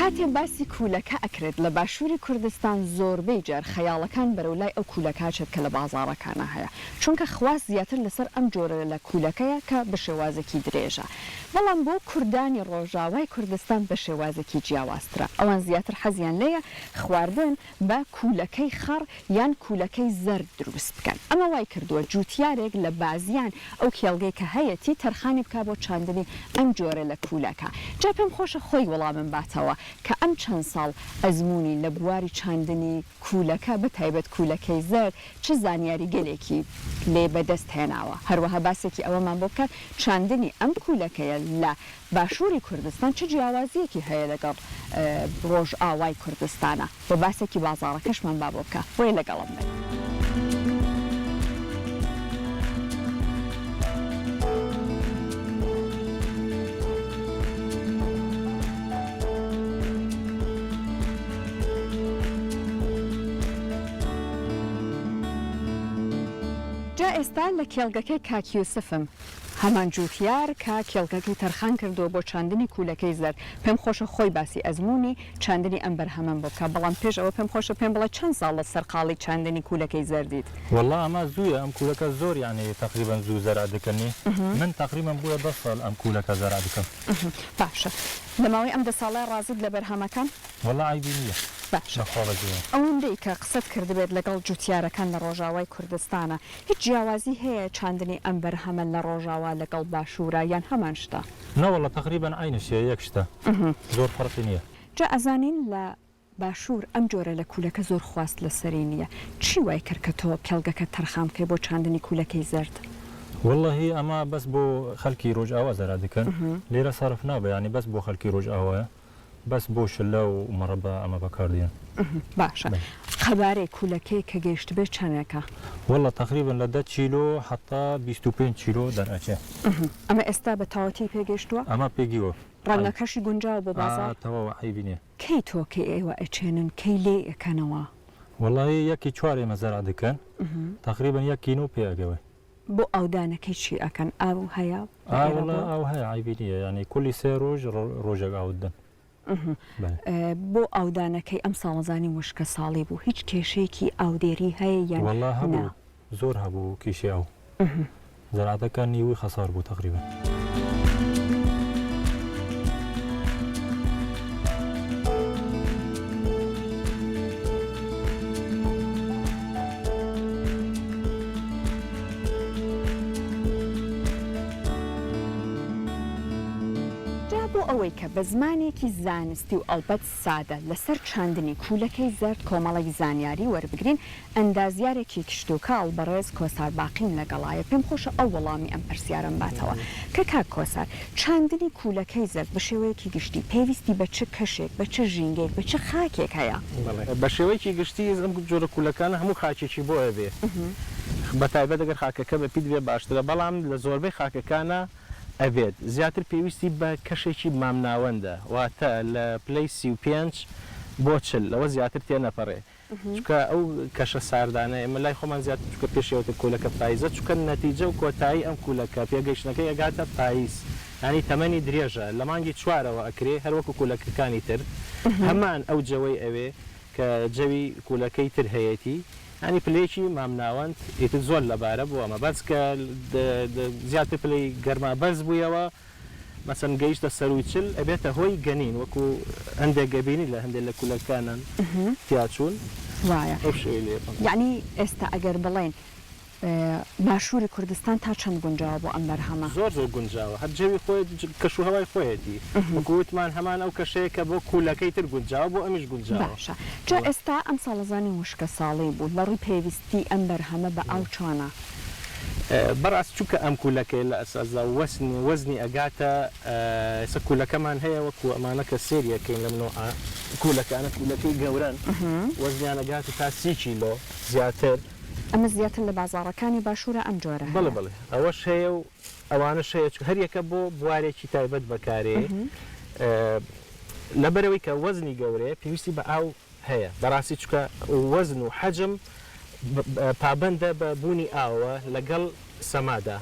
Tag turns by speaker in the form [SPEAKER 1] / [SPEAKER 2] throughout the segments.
[SPEAKER 1] کاتێ باسی کوولەکە ئەکرێت لە باشووری کوردستان زۆربەی جار خەیاڵەکان بەرەو لای ئەو کوولەکە ئەچێت کە لە بازاڕەکانا هەیە چونکە خواست زیاتر لەسەر ئەم جۆرە لە کوولەکەیە کە بە شێوازێکی درێژە بەڵام بۆ کوردانی ڕۆژاوای کوردستان بە شێوازێکی جیاوازترە ئەوان زیاتر حەزیان لێیە خواردن بە کوولەکەی خەڕ یان کوولەکەی زەرد دروست بکەن. ئەمە وای کردووە جووتیارێک لە بازیان ئەو کێڵگەی کە هەیەتی تەرخانی بکا بۆ چاندنی ئەم جۆرە لە کوولەکە. جا پێم خۆشە خۆی وەڵامم باتەوە کە ئەم چەند ساڵ ئەزموونی لە بواری چاندنی کوولەکە بە تایبەت کوولەکەی زەرد چ زانیاری گەلێکی لێ بە دەست هێناوە. هەروەها باسێکی ئەوەمان بۆ بکات چاندنی ئەم کوولەکەیە لە باشووری کوردستان چ جیاوازییەکی هەیە لەگەڵ ڕۆژئاوای کوردستانا و باسێکی بازاڕەکەشمان با بۆ بکا بۆیە لەگەڵم بن. جا ئێستا لە کێڵگەکەی کاک یوسفم. هەمان جووتیار کە کێڵگەکەی تەرخان کردووە بۆ چاندنی کوولەکەی زەرد، پێم خۆشە خۆی باسی ئەزموونی چاندنی ئەم بەرهەمەم بۆ بکا، بەڵام پێش ئەوە پێم خۆشە پێم بڵێ چەند ساڵە سەرقاڵی چاندنی کوولەکەی زەردیت؟
[SPEAKER 2] وەڵا ئەمە زوویە ئەم کوولەکە زۆر یانی تەقریبەن زوو زەرع دکەنی من تەقریبەن بووە دە ساڵ ئەم کوولەکە زەرع دکەم.
[SPEAKER 1] باشە لە ماوەی ئەم دە ساڵە ڕازیت لە بەرهەمەکان؟
[SPEAKER 2] وەڵا عەیبی نییە.
[SPEAKER 1] باشە
[SPEAKER 2] بەخوا بەجێیە.
[SPEAKER 1] ئەوەندەی کە قسەت کردبێت لەگەڵ جووتیارەکان لە ڕۆژاوای کوردستانە هیچ جیاوازی هەیە چاندنی ئەم بەرهەمە لە ڕۆژاوا لەگەڵ باشوورا یان هەمان شتە؟
[SPEAKER 2] نەوەڵا تەقریبەن عەینە شێ یەک شتە زۆر فەرقی نیە.
[SPEAKER 1] جا ئەزانین لە باشوور ئەم جۆرە لە کولەکە زۆر خواست لەسەری نیە چی وای کرد کە تۆ کێڵگەکەت تەرخان بکەی بۆ چاندنی کولەکەی زەرد؟
[SPEAKER 2] وەڵاهی ئەمە بەس بۆ خەلکی رۆژئاوا زەرع دکەن لێرە سەرف نابێ یانی بەس بۆ خەلکی رۆژئاوایە. بەس بۆ شلە و مڕەبا ئەمە بەکار دێن.
[SPEAKER 1] باشە قەبارەی کولەکەی کە گەیشتبێ چەنێکە؟
[SPEAKER 2] وەڵا تەقریبەن لە دە کیلۆ حەتا 25 کیلۆ دەرئەچێ.
[SPEAKER 1] ئەمە ئێستا بە تەواوەتی پێگەیشتووە؟
[SPEAKER 2] ئەمە پێگیوە.
[SPEAKER 1] ڕەنگەکەشی گونجاوە بۆ بازاڕ؟
[SPEAKER 2] ئا تەواوە عەیبی نیە.
[SPEAKER 1] کەی تۆ کەی ئێوە ئەچێنن کەی لێی ئەکەنەوە؟
[SPEAKER 2] وەڵایی یەکی چوار ئێمە زەرع دکەن تەقریبەن یەک کینۆ پێ ئەگەوێ.
[SPEAKER 1] بۆ ئاودانەکەی چی ئەکەن ئاو هەیە
[SPEAKER 2] ئا وەڵا ئاو هەیە عەیبی نییە یانی کولی سێ ڕۆژ ڕۆژێک ئاوت دەن.
[SPEAKER 1] بۆ ئاودانەکەی ئەم ساڵە زانیم وشکە ساڵی بوو هیچ کێشەیەکی ئاودێری هەیە یان
[SPEAKER 2] وەڵا هەبوو زۆر هەبوو کیشەی ئاو زەرعەتەکە نیوی خەسار بوو تەقریبەن.
[SPEAKER 1] جا بۆ ئەوەی کە بە زمانێکی زانستی و ئەڵبەت سادە لەسەر چاندنی کوولەکەی زەرد کۆمەڵێک زانیاری وەربگرین، ئەندازیارێکی کشتوکاڵ بەڕێز کۆسار باقیم لەگەڵایە پێم خۆشە ئەو وەڵامی ئەم پرسیارەم باتەوە کە کاک کۆسار چاندنی کوولەکەی زەرد بە شێوەیەکی گشتی پێویستی بە چ کەشێک بە چ ژینگەیەک بە چ خاکێک هەیە؟
[SPEAKER 3] بەڵێ بە شێوەیەکی گشتی ئەم جۆرە کوولەکانە هەموو خاکێکی بۆ ئەبێ بە تایبەت ئەگەر خاکەکە بە پیت بێ باشترە بەڵام لە زۆربەی خاکەکانا ئەبێت زیاتر پێویستی بە کەشێکی مامناوەندە واتە لە پلەی 35 بۆ 40 لەوە زیاتر تێنەپەڕێ چونکە ئەو کەشە ساردانە ئێمە لای خۆمان زیاتر چونکە پێشێوەتە کولەکە پایزە چونکە نەتیجە و کۆتایی ئەم کولەکە پێگەیشتنەکەی ئەگاتە پایز یانی تەمەنی درێژە لە مانگی چوارەوە ئەکرێ هەر وەکو کولەکەکانی تر هەمان ئەو جەوەی ئەوێ کە جەوی کولەکەی تر هەیەتی یانی پلەیەکی مامناوەند ئیتر زۆر لەبارە بۆ ئەمە بەس کە زیاتر پلەی گەرما بەرز بوویەوە مەسەن گەیشتە سەرووی 40 ئەبێتە هۆی گەنین وەکو هەندێک ئەبینی لە هەندێک لە کولەکانان تیاچوون
[SPEAKER 1] وایە
[SPEAKER 3] ئەو شێوەی لێ بوون.
[SPEAKER 1] یەعنی ئێستا ئەگەر بڵێین باشووری کوردستان تا چەند گونجاوە بۆ ئەم بەرهەمە؟
[SPEAKER 3] زۆر زۆر گونجاوە هەر جەوی خۆیەتی کەش و هەوای خۆیەتی وەکو وتمان هەمان ئەو کەشەیە کە بۆ کولەکەی تر گونجاوە بۆ ئەمیش گونجاوە.
[SPEAKER 1] باشە جا ئێستا ئەم ساڵە زانیم وشکە ساڵی بوو لە ڕووی پێویستی ئەم بەرهەمە بە ئاو چۆنە؟
[SPEAKER 3] بەڕاست چونکە ئەم کولەکەیە لە ئەساسدا وەزنی وەزنی ئەگاتە ئێستا کولەکەمان هەیە وەکو ئەمانە کە سێری ئەکەین لەم نەوعە کولەکانە کولەکەی گەورەن وەزنیان ئەگاتە تا 30 کیلۆ زیاتر.
[SPEAKER 1] ئەمە زیاتر لە بازاڕەکانی باشوورە ئەم جۆرە
[SPEAKER 3] بەڵێ
[SPEAKER 1] هەیە.
[SPEAKER 3] بەڵێ ئەوەش هەیە و ئەوانەش هەیە چونکە هەر یەکە بۆ بوارێکی تایبەت بەکارێ لەبەرئەوەی کە وەزنی گەورەیە پێویستی بە ئاو هەیە بەڕاستی چونکە وەزن و حەجم پابەندە بە بوونی ئاوەوە لەگەڵ سەمادا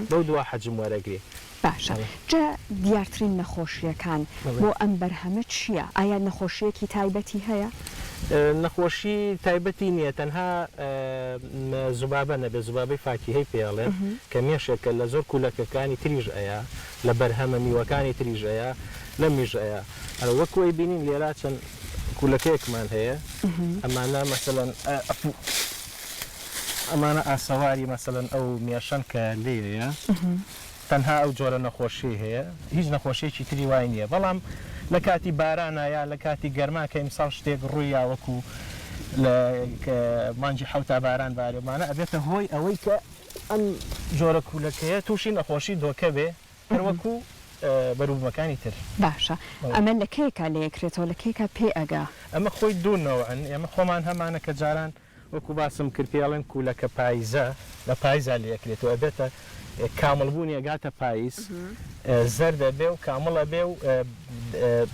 [SPEAKER 3] بەو دوا حەجم وەرەگرێ.
[SPEAKER 1] باشە جا دیارترین نەخۆشییەکان بۆ ئەم بەرهەمە چییە؟ ئایا نەخۆشییەکی تایبەتی هەیە؟
[SPEAKER 3] نەخۆشی تایبەتی نییە تەنها زوبابە نەبێت زوبابەی فاکیهەی پێ ئەڵێن کە مێشێکە لە زۆر کولەکەکانی تریش ئەیا لە بەرهەمە میوەکانی تریش ئەیا لەمیش ئەیا وەکو ئەیبینین لێرا چەند کولەکەیەکمان هەیە ئەمانە مەسەلەن ئەمانە ئاسەواری مەسەلەن ئەو مێشەن کە لێیە تەنها ئەو جۆرە نەخۆشیەی هەیە هیچ نەخۆشیەکی تری وای نییە بەڵام لە کاتی بارانا یا لە کاتی گەرما کە ئیمساڵ شتێک ڕووی یا وەکو لە مانگی حەوتا باران بارێ مانە ئەبێتە هۆی ئەوەی کە ئەم جۆرە کولەکەیە تووشی نەخۆشی دۆکە بێ هەر وەکو بەروبومەکانی تر.
[SPEAKER 1] باشە ئەمە لە کەیەکا لێکرێتەوە لە کەیەکا پێ ئەگا؟
[SPEAKER 3] ئەمە خۆی دوو نەوعن ئێمە خۆمان هەمانە کە جاران وەکو باسم کرد پێی ئەڵێن کولەکە پایزە لە پایزا لێ ئەکرێتەوە ئەبێتە کامڵ بوونی ئەگاتە پایز زەرد ئەبێ و کامڵ ئەبێ و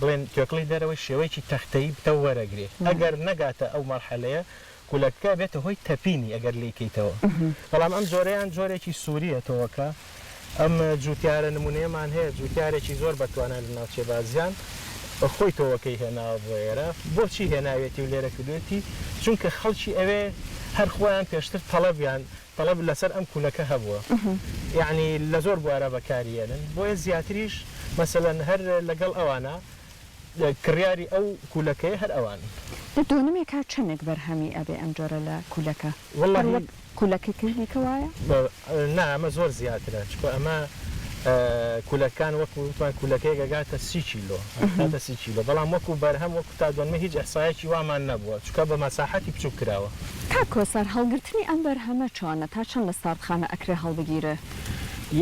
[SPEAKER 3] بڵێن توێکڵی دەرەوەی شێوەیەکی تەختەیی پتەو وەرەگرێ ئەگەر نەگاتە ئەو مەرحەلەیە کولەکە ئەبێتە هۆی تەپینی ئەگەر لێی کەیتەوە بەڵام ئەم جۆرەیان جۆرێکی سووریە تۆوەکە ئەم جوتیارە نمونەیەمان هەیە جوتیارێکی زۆر بەتوانا لە ناوچەی بازیان خۆی تۆوەکەی هێناوە بۆ ئێرە بۆچی هێناوێتی و لێرە کردوێتی چونکە خەڵکی ئەوێ هەر خۆیان پێشتر تەڵەبیان تەڵەب لەسەر ئەم کولەکە هەبووە یەعنی لە زۆر بوارا بەکاری یەنن بۆیە زیاتریش مەسەلەن هەر لەگەڵ ئەوانە کڕیاری ئەو کولەکەیە هەر ئەوانن.
[SPEAKER 1] لە دۆنمێکا چەنێک بەرهەمی ئەبێ ئەم جۆرە لە کولەکە؟ هەر وەک کولەکەکەی دیکە وایە؟
[SPEAKER 3] نا ئەمە زۆر زیاترە چونکە ئەمە کولەکان وەکو وتمان کولەکەیەک ئەگاتە سی کیلۆ ئەگاتە سی کیلۆ بەڵام وەکو بەرهەم وەکو تا دۆنمە هیچ ئیحسایەکی وامان نەبووە چونکە بە مەساحەتی بچوک کراوە.
[SPEAKER 1] کاک کۆسار هەڵگرتنی ئەم بەرهەمە چۆنە؟ تا چەند لە ساردخانە ئەکرێ هەڵبگیرێ؟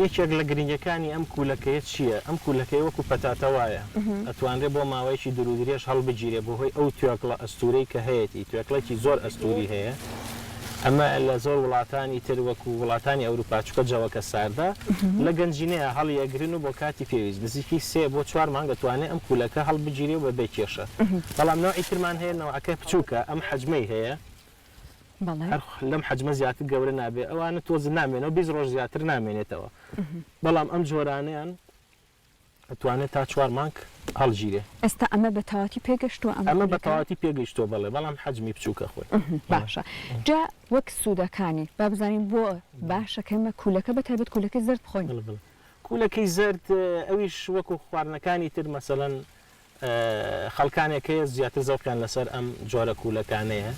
[SPEAKER 3] یەکێک لە گرنگیەکانی ئەم کولەکەیە چییە؟ ئەم کولەکەیە وەکو پەتاتە وایە، ئەتوانرێ بۆ ماوەیەکی دورودرێژ هەڵبگیرێ بەهۆی ئەو توێکڵە ئەستورەی کە هەیەتی، توێکڵێکی زۆر ئەستوری هەیە، ئەمە لە زۆر وڵاتانی تر وەکو وڵاتانی ئەوروپا چونکە جەوەکە ساردە لە گەنجینەیە هەڵی ئەگرن و بۆ کاتی پێویست نزیکەی سێ بۆ چوار مانگ ئەتوانێ ئەم کولەکە هەڵبگیرێ و بەبێ کێشە، بەڵام نەوعی ترمان هەیە نەوعەکە بچوکە ئەم حەجمەی هەیە. هەر لەم حەجمە زیاتر گەورە نابێت ئەوانە تۆز نامێنەوە 20 ڕۆژ زیاتر نامێنێتەوە بەڵام ئەم جۆرانیان ئەتوانێت تا چوار مانگ هەڵگیرێ.
[SPEAKER 1] ئێستا ئەمە بە تەواتی پێگەشتووە
[SPEAKER 3] ئەم ئەمە بە تەواتی پێگەیشتووە بەڵێ بەڵام حەجمی بچووکە خۆی.
[SPEAKER 1] باشە جا وەک سوودەکانی با بزانین بۆ باشە کە ئێمە کولەکە بە تایبەت کولەکەی زەرد بخۆین؟
[SPEAKER 3] بەڵێ بەڵێ کولەکەی زەرد ئەویش وەکو خواردنەکانی تر مەسەلەن خەڵکانێک هەیە زیاتر زەوقیان لەسەر ئەم جۆرە کوولەکانەیە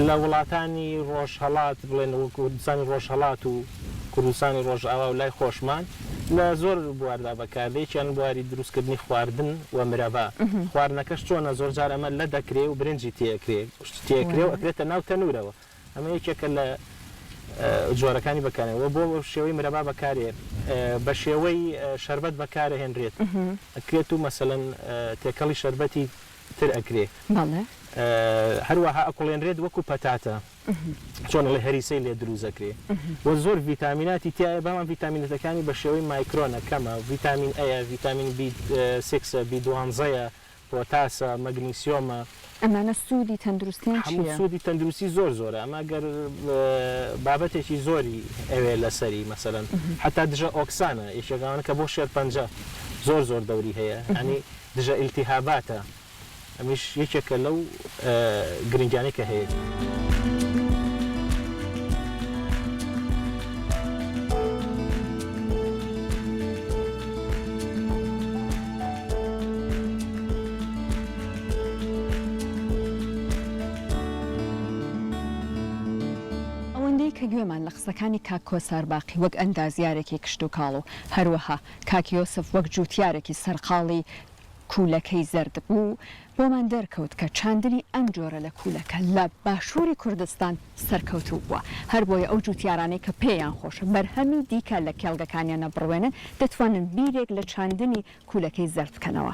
[SPEAKER 3] لە وڵاتانی ڕۆژهەڵات بڵێن کوردستانی ڕۆژهەڵات و کوردستانی ڕۆژئاوا و لای خۆشمان لە زۆر بواردا بەکاردێ یەکیان بواری دروستکردنی خواردن و مرەبا خواردنەکەش چۆنە زۆرجار ئەمە لە دەکرێ و برنجی تێکرێ تێکرێ و ئەکرێتە ناو تەنورەوە ئەمە یەکێکە لە جۆرەکانی بەکارهێنان وە بۆ شێوەی مرەبا بەکارێ بە شێوەی شەربەت بەکارەهێنرێت ئەکرێت و مەسەلەن تێکەڵی شەربەتی تر ئەکرێ
[SPEAKER 1] بەڵێ.
[SPEAKER 3] هەروەها ئەکوڵێنرێت وەکو پەتاتە چۆن ئەڵێ هەریسەی لێ دروست ئەکرێ وە زۆر ڤیتامیناتی تیایە بەڵام ڤیتامینەتەکانی بە شێوەی مایکرۆنە کەمە ڤیتامین ئەیە ڤیتامین بی سیکسە بی دوانزەیە پۆتاسە، مەگنیسیۆمە.
[SPEAKER 1] ئەمانە سوودی تەندروستیان
[SPEAKER 3] چییە؟ هەموو سوودی تەندروستی زۆر زۆرە ئەمە گەر بابەتێکی زۆری ئەوێ لەسەری مەسەلەن حەتا دژە ئۆکسانە یەکێک ئەوانە کە بۆ شێرپەنجە زۆر زۆر دەوری هەیە یانی دژە ئیلتیهاباتە ئەمیش یەکێکە لەو گرنگیانەی کە هەیەتی.
[SPEAKER 1] ئەوەندەی کە گوێمان لە قسەکانی کاک کۆسار باقی وەک ئەندازیارێکی کشتوکاڵ و هەروەها کاک یۆسف وەک جووتیارێکی سەرقاڵی کوولەکەی زەرد بوو، بۆمان دەرکەوت کە چاندنی ئەم جۆرە لە کوولەکە لە باشووری کوردستان سەرکەوتوو بووە، هەربۆیە ئەو جووتیارانەی کە پێیان خۆشە بەرهەمی دیکە لە کێڵگەکانیانە بڕوێنن، دەتوانن بیرێک لە چاندنی کوولەکەی زەرد بکەنەوە.